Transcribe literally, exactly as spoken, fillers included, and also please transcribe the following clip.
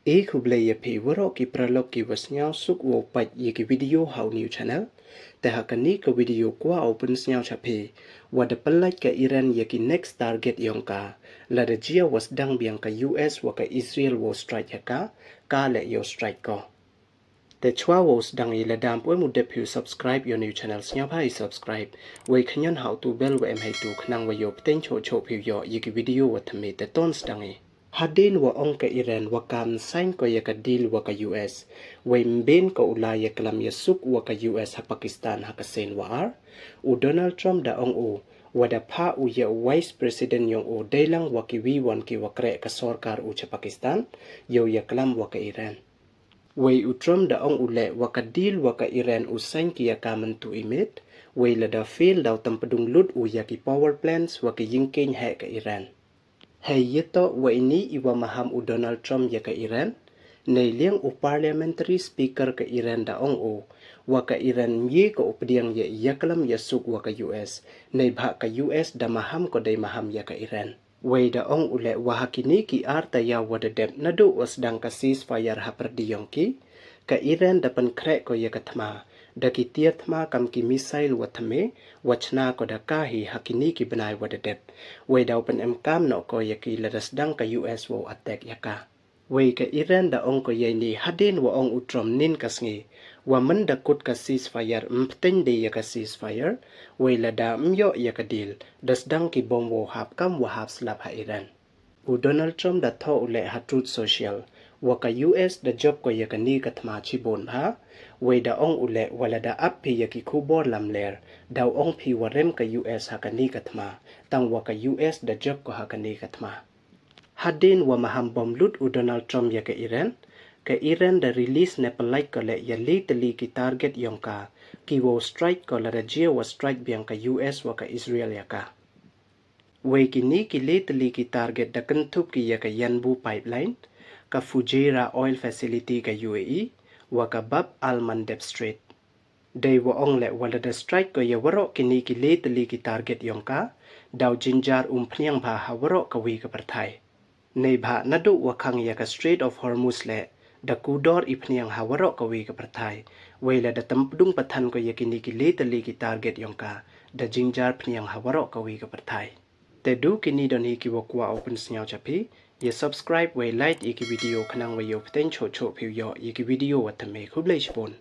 E khublei ya phi waroh ki paralok ki wa sniawsuk wow pait ya ki video ha u new channel. Te ha kani ka video kwah u pynsniaw cha phi, wa da pynlait ka Iran ya ki next target yong ka, lada jia wa sdang biang ka U S wa ka Israel wow strike ya ka, ka leh yow strike ko. Te chwa wow sdang i, lada ym pu em u dep phi u subscribe ya u new channel, sniawbha i subscribe, wei khñion ha u tu bell wa em heitu khnang wa yow pteng choh choh phi u yoh ya ki video wa thymme. Te ton sdang i. Hadien wa ong ka Iran wa kam sign ko ya ka deal wa ka U S, wei mbyn ko u la ya klam ya suk wa ka U S ha Pakistan ha ka sien wa ar, u Donald Trump da ong u, wa da phah u ya u Vice President yong u deilang wa ki wi won ki wa kreh ka sorkar u cha Pakistan, yow ya klam wa ka Iran. Wei u Trump da ong u leh wa ka deal wa ka Iran u sign ki ya ka myntu i miet, wei lada fail daw tympdung lut u ya ki power plants wa ki yingkieñ heh ka Iran. Hei yatoh wa ini i wa maham u Donald Trump ya ka Iran, nei liang u parliamentary speaker ka Iran da ong u, wa ka Iran mye ko u pdiang ya i ya klam ya suk wa ka U S, neibhah ka U S da maham ko dei maham ya ka Iran. Wei da ong u leh wa ha kini ki ar taïaw wa da dep naduh wa sdang ka ceasefire ha pyrdi yong ki, ka Iran da pynkhreh ko ya ka thma, da ki tiar thma kam ki missile wa thymme, wa chna ko da ka hi ha kini ki bnai wa da dep. Wei daw pynemkam noh ko ya ki lada sdang ka U S wow attack ya ka. Wei ka Iran da ong ko ya ini hadien wa ong u Trump nin ka sngi, wa mynda kut ka ceasefire, ym pteng de ya ka ceasefire, wei lada ym yoh ya ka deal, da sdang ki bom wow hap kam wa hap slap ha Iran. U Donald Trump da thoh u leh ha Truth Social, wa ka U S da jop ko ya kani ka thma chibun bha, wei da ong u leh wa lada ap phi ya ki khubor lamler, daw ong phi wa rem ka U S ha kani ka thma, tang wa ka U S da jop ko ha kani ka thma. Hadien wa maham bom lut u Donald Trump ya ka Iran, ka Iran da release ne pynlait ko leh ya le tylli ki target yong ka, ki wow strike ko lada jia wa strike biang ka U S wa ka Israel ya ka. Wei kini ki le tylli ki target da kynthup ki ya ka Yanbu pipeline, ka Fujairah oil facility ka U A E, wa ka Bab al Mandeb Strait. Dei wa ong leh wa lada strike ko ya waroh kini ki le tylli ki target yong ka, daw jynjar um phniang bha ha waroh ka wi ka pyrthai. Neibhah naduh wa khang ya ka Strait of Hormuz leh, da kudor i phniang ha waroh ka wi ka pyrthai. Wei lada tympdung pathan ko ya kini ki le tylli ki target yong ka, da jynjar phniang ha waroh ka wi ka pyrthai. Te du kini don hi ki wa kwah u pynsniaw cha phi. Ya subscribe wei like ya ki video khnang wa yow pteng choh choh phi u yoh ya ki video wa thymme. Khublei chibun.